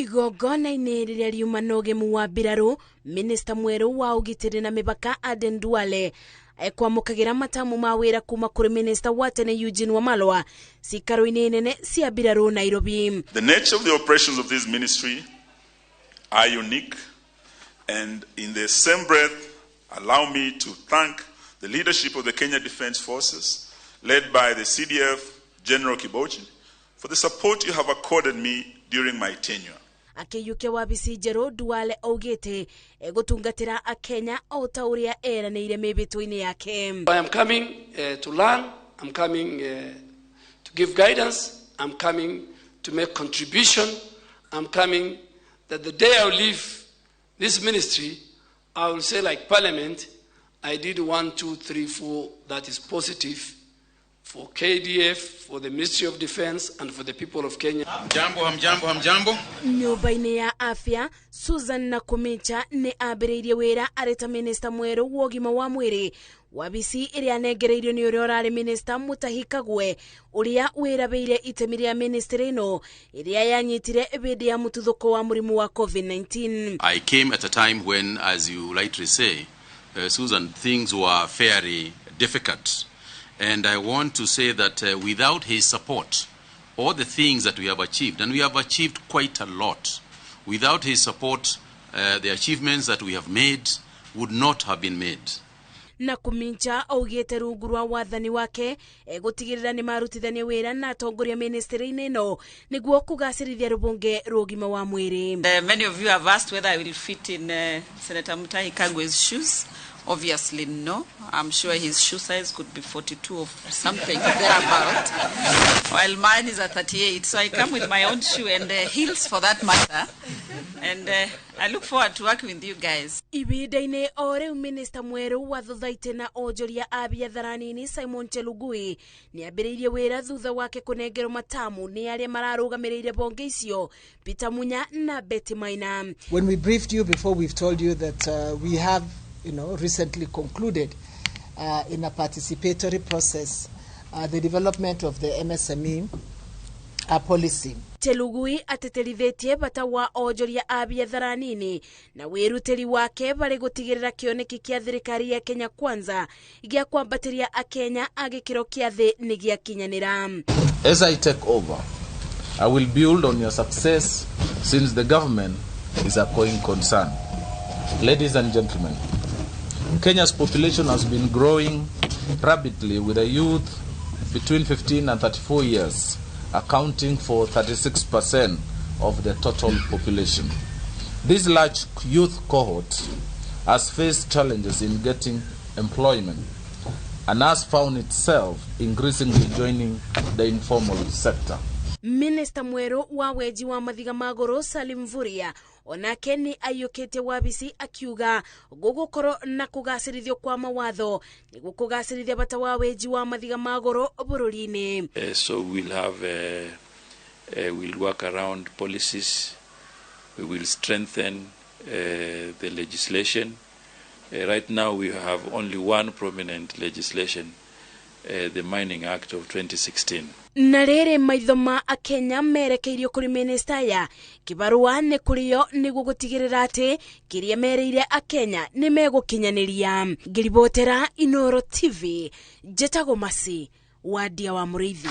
Igongona-inĩ rĩrĩa riuma na ũgemu wa mbirarũ, minista mwerũ wa ũgitĩri na mĩbaka Aden Duale ekwamũkagĩra matamu ma wĩra kuma kũrĩ minista wa tene Eugene Wamalwa cikaro-inĩ nene cia mbirarũ Nairobi. The nature of the operations of this ministry are unique, and in the same breath, allow me to thank the leadership of the Kenya Defence Forces, led by the CDF General Kibochi, for the support you have accorded me during my tenure. Akĩiyũkia wabici njerũ, Duale augĩte egũtungatĩra Akenya o ta ũrĩa eranĩire mĩhĩtwa-inĩ yake. I am coming to learn, I'm coming to give guidance, I'm coming to make contribution, I'm coming that the day I will leave this ministry, I will say, like Parliament, I did 1, 2, 3, 4 that is positive for KDF, for the Ministry of Defense, and for the people of Kenya. Jambo, hamjambo, hamjambo. Nyũmba-inĩ ya afya, Susan Nakhumicha nĩ ambĩrĩirie wĩra arĩ ta minista mwerũ wa ũgima wa mwĩrĩ, wabici ĩrĩa anengereirio nĩ ũrĩa ũrarĩ minista Mutahi Kagwe, ũrĩa wĩrabĩire itemi rĩa ministry ĩno ĩrĩa yanyitire hĩndĩ ya mũtuthũko wa mũrimũ wa COVID-19. I came at a time when, as you rightly say, Susan, things were fairly difficult. And I want to say that without his support, all the things that we have achieved, and we have achieved quite a lot, without his support, the achievements that we have made would not have been made. Nakhumicha augĩte rungu rwa wathani wake egũtigĩrĩra nĩ marutithania wĩra na atongoria ministry-inĩ ĩno nĩguo kũgacĩrithia rũhonge rwa ũgima wa mwĩrĩ. Many of you have asked whether I will fit in Senator Mutahi Kagwe's shoes. Obviously, no. I'm sure his shoe size could be 42 or something thereabout, while mine is a 38. So I come with my own shoe and heels for that matter. And I look forward to working with you guys. Ibinda-inĩ o rĩu, minista mwerũ wa thothaitĩ na onjoria a biathara nini Simon Chelugui nĩ ambĩrĩirie wĩra thutha wake kũnengerwo matamu nĩ arĩa mararũgamĩrĩire bonge icio, Peter Munya na Betty Maina. When we briefed you before, we've told you that we have recently concluded in a participatory process the development of the MSME policy. Chelugui ateterithĩtie bata wa onjoria a biathara nini na wĩrutĩri wake barĩ gũtigĩrĩra kĩoneki kĩa thirikari ya Kenya Kwanza gĩa kwambatĩria Akenya a gĩkĩro kĩa thĩ nĩ gĩakinyanĩra. As I take over, I will build on your success since the government is a going concern. Ladies and gentlemen, Kenya's population has been growing rapidly, with a youth between 15 and 34 years accounting for 36% of the total population. This large youth cohort has faced challenges in getting employment and has found itself increasingly joining the informal sector. Minista mwerũ wa wenji wa mathiga ma goro Salim Mvurya onake nĩ aiyũkĩtie wabici akiuga gũgũkorwo na kũgacĩrithio kwa mawatho nĩguo kũgacĩrithia bata wa wenji wa mathiga ma goro bũrũri-inĩ. So we'll work around policies. We will strengthen the legislation. Right now we have only one prominent legislation, the Mining Act of 2016. Na rĩrĩ maitho ma Akenya merekeirio kũrĩ minista ya kĩbarũa nĩ kũrĩo nĩguo gũtigĩrĩra atĩ kĩrĩa merĩire Akenya nĩ megũkinyanĩria. Ngĩribotera Inoro TV, njĩtagwo Masi Wandia wa Mũrĩithi.